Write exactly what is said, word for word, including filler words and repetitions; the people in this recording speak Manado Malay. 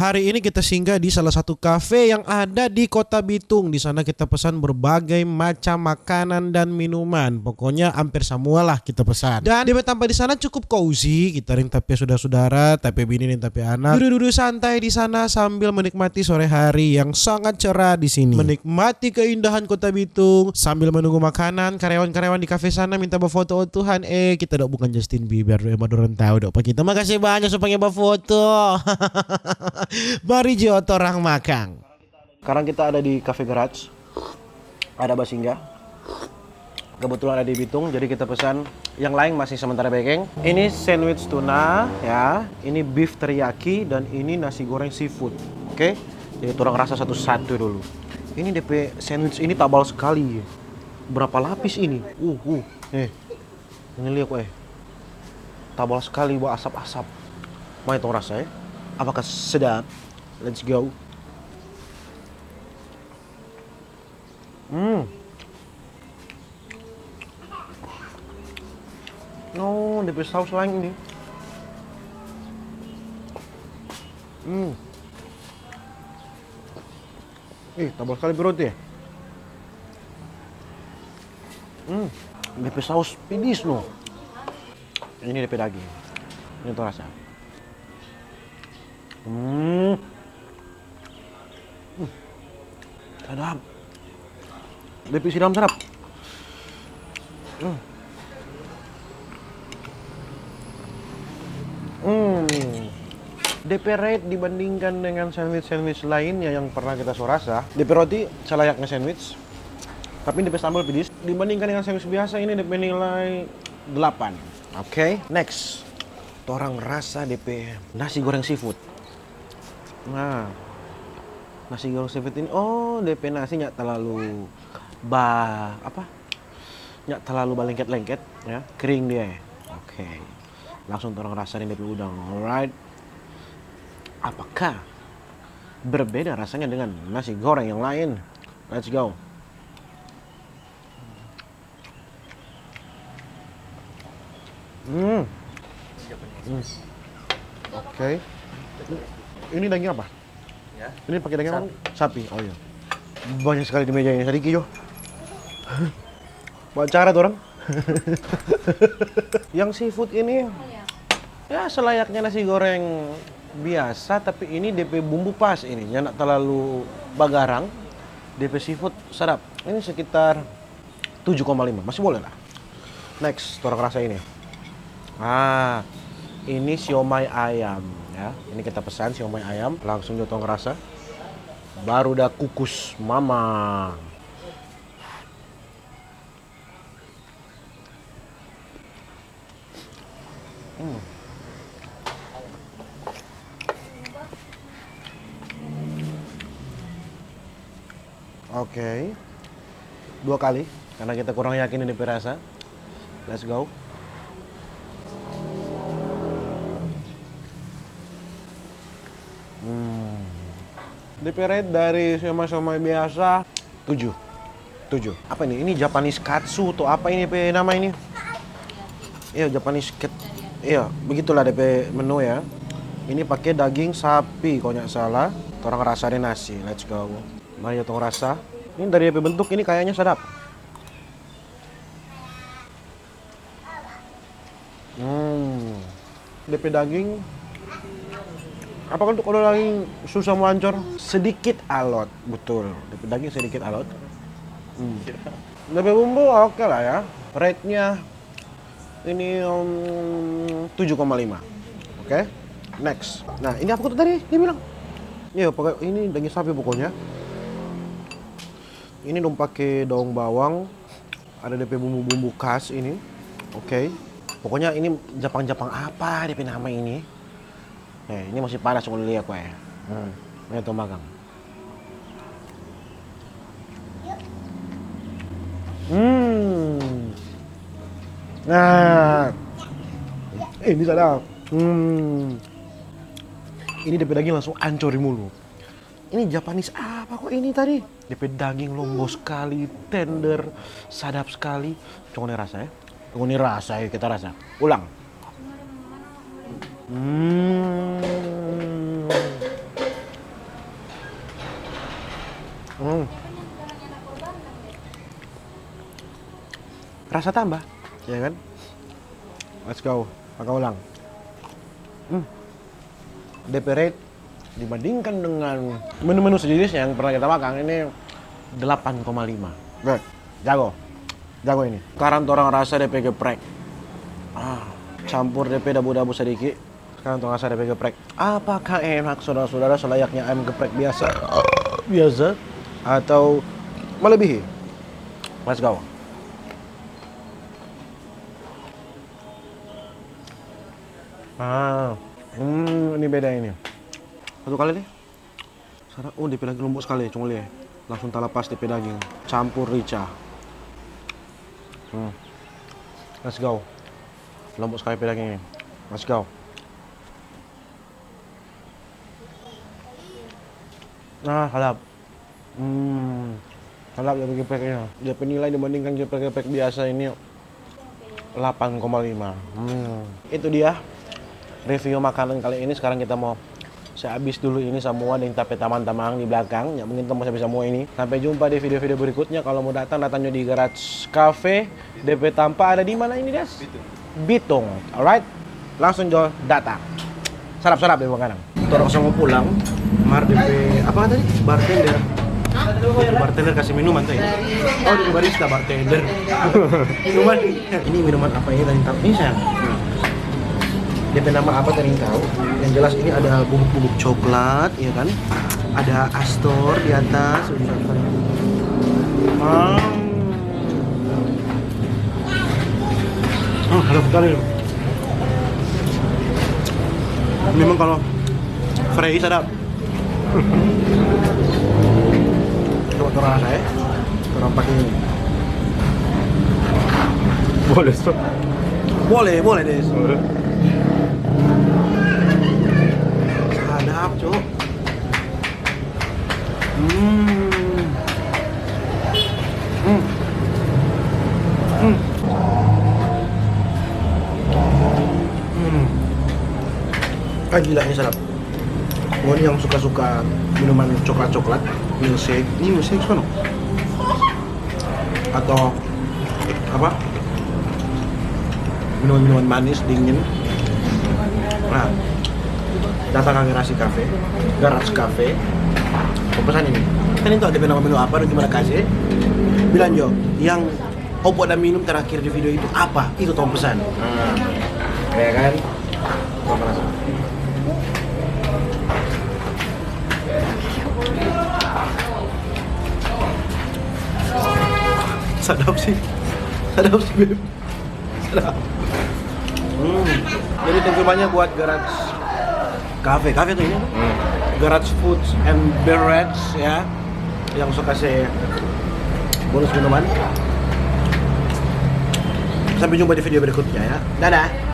Hari ini kita singgah di salah satu kafe yang ada di Kota Bitung. Di sana kita pesan berbagai macam makanan dan minuman. Pokoknya hampir samua lah kita pesan. Dan depe tampa di sana cukup cozy. Kita deng ta pe sudara-sudara, ta pe bini deng ta pe anak dudu-dudu santai di sana sambil menikmati sore hari yang sangat cerah di sini. Menikmati keindahan Kota Bitung sambil menunggu makanan. Karyawan-karyawan di kafe sana minta bafoto, "Oh Tuhan, eh, kita dok bukan Justin Bieber, emang dorang tahu dok pa kita. Makasih banyak so pake bafoto." Mari jo torang makang. Sekarang kita ada di Cafe Garage. Ada basingga. Kebetulan ada di Bitung, jadi kita pesan yang lain masih sementara bekeng. Ini sandwich tuna, ya. Ini beef teriyaki dan ini nasi goreng seafood. Oke. Jadi torang rasa satu-satu dulu. Ini depe sandwich ini tabal sekali. Berapa lapis ini? Uh, uh. Eh. Ini lia ko, eh. Tabal sekali, baasap-asap. Mai tong rasa, eh. Apakah sedap? Let's go. Hmm. No, depe saus lain ini. Hmm. Ih, tabal skali pe roti. Hmm, depe saus pedis no. Ini depe daging. Ini tong rasa. Hmm. Hmm. Sadap. Depe siram sadap. Hmm. Hmm. Depe rate dibandingkan dengan sandwich-sandwich lainnya yang pernah kita so rasa, depe roti selayaknya sandwich. Tapi depe sambal pedis, dibandingkan dengan sandwich biasa ini depe nilai delapan. Oke, next. Torang rasa depe nasi goreng seafood. Nah, nasi goreng seafood ini, oh, depe nasi nya talalu ba-, apa? Nya talalu balengket-lengket, ya, kering dia, ya. Oke. Langsung torang rasa deng depe udang. Alright. Apakah berbeda rasanya dengan nasi goreng yang lain? Let's go. Hmm. Hmm. Oke. Ini daging apa? Ya. Ini pakai daging apa? Sapi. Sapi. Oh iya. Banyak sekali di meja ini. Sadiki jo. Buat cara tuh orang. Yang seafood ini ya selayaknya nasi goreng biasa, tapi ini depe bumbu pas ini. Nyanda terlalu bagarang. Depe seafood sadap. Ini sekitar tujuh koma lima, masih boleh lah. Next, torang rasa ini. Ah, ini siomay ayam, ya. Ini kita pesan siomay ayam, langsung jo torang rasa. Baru da kukus, mama. Hmm. Oke. Dua kali, karena kita kurang yakin ini pe rasa. Let's go. Hmm. Depe rate dari siomay-siomay biasa, tujuh. Tujuh. Apa ini? Ini Japanese katsu atau apa ini pe nama ini? Iya, Japanese kat-, iya, begitulah depe menu ya. Ini pake daging sapi, kalo nggak salah. Torang rasa deh nasi. Let's go. Mari tong rasa. Ini dari depe bentuk ini kayaknya sadap. Hmm. Depe daging, apa kan tuh kalau daging susah mau ancor? Sedikit alot, betul. Depe daging sedikit alot. Hmm. Depe bumbu oke lah ya. Rate-nya ini, em, tujuh koma lima. Oke. Next. Nah, ini apa tuh tadi dia bilang? Iya, pakai ini daging sapi pokoknya. Ini dong pake daong bawang, ada depe bumbu-bumbu khas ini. Oke. Pokoknya ini Japang-Japang apa depe nama ini. Eh, ini masih panas, ngoni lia kue. Hmm, ini tong makang. Hmm. Nah. Eh, ini sadap. Hmm. Ini depe daging langsung ancor di mulut. Ini Japanese apa kok ini tadi? Depe daging lombo skali, tender, sadap skali. Coba nih rasa ya. Coba nih rasa ya, kita rasa. Ulang. Hmm. Hmm. Rasa tambah, ya kan? Let's go, pakai ulang. Hmm. Depe rate dibandingkan dengan menu-menu sejenisnya yang pernah kita makan, ini delapan koma lima. Good. Jago. Jago ini. Sekarang torang rasa depe geprek. Ah, campur depe dabu-dabu sadiki. Sekarang torang rasa depe geprek. Apakah enak, saudara-saudara, selayaknya ayam geprek biasa? Biasa? Atau melebihi? Let's go. Ah, hmm, ini beda ini. Satu kali deh. Sara-, oh, depe daging lombo skali, cuma lia. Langsung talapas depe daging, campur rica. Hmm. Let's go. Lombo skali pe daging ini. Let's go. Nah, sadap. Hmm, sadap depe gepreknya. Depe nilai dibandingkan geprek-geprek biasa ini delapan koma lima. Hmm. Itu dia review makanan kali ini. Sekarang kita mo se abis dulu ini samua deng ta pe tamang-tamang di blakang. Ya, mungkin ta mo se abis samua ini. Sampe jumpa di video-video berikutnya. Kalo mo datang, datang jo di Garage Cafe. Depe tampa ada di mana ini, Des? Bitung. Bitung. Alright. Langsung jo datang. Sadap-sadap deh makanan. Torang so mo pulang, mar depe, apa tadi? Bartender. Bartender kasi minuman tadi. Oh, depe barista, bartender. Minuman. Ini minuman apa ini tadi tau? Ini, sayang. Depe nama apa tadi tau? Yang jelas ini ada bubuk-bubuk coklat, ya kan? Ada Astor di atas. Hmm. Hmm, sadap skali. Memang kalo Frei sadap. Coba torang rasa, eh. Torang pake ini. Boleh, Sob. Boleh, boleh, Des. Boleh. Sadap, Cok. Hmm. Hmm. Hmm. Hmm. Ah, gila, ini sadap. Ngoni yang suka-suka minuman coklat-coklat, milkshake, ini milkshake sono. Atau apa? Minuman-minuman manis, dingin. Nah, datang ka Garasi Cafe, Garage Cafe. Kong pesan ini. Kan itu ada nama menu apa dan gimana kasih? Bilang jo, yang Opo da minum terakhir di video itu apa? Itu tong pesan. Nah, ya kan? Tong rasa. Sadap sih. Sadap sih, Beb. Sadap. Hmm. Jadi, thank you banyak buat Garage Cafe. Cafe tuh ini. Hmm. Garage Foods and Beverage, ya. Yang suka kasih bonus minuman. Sampai jumpa di video berikutnya, ya. Dadah.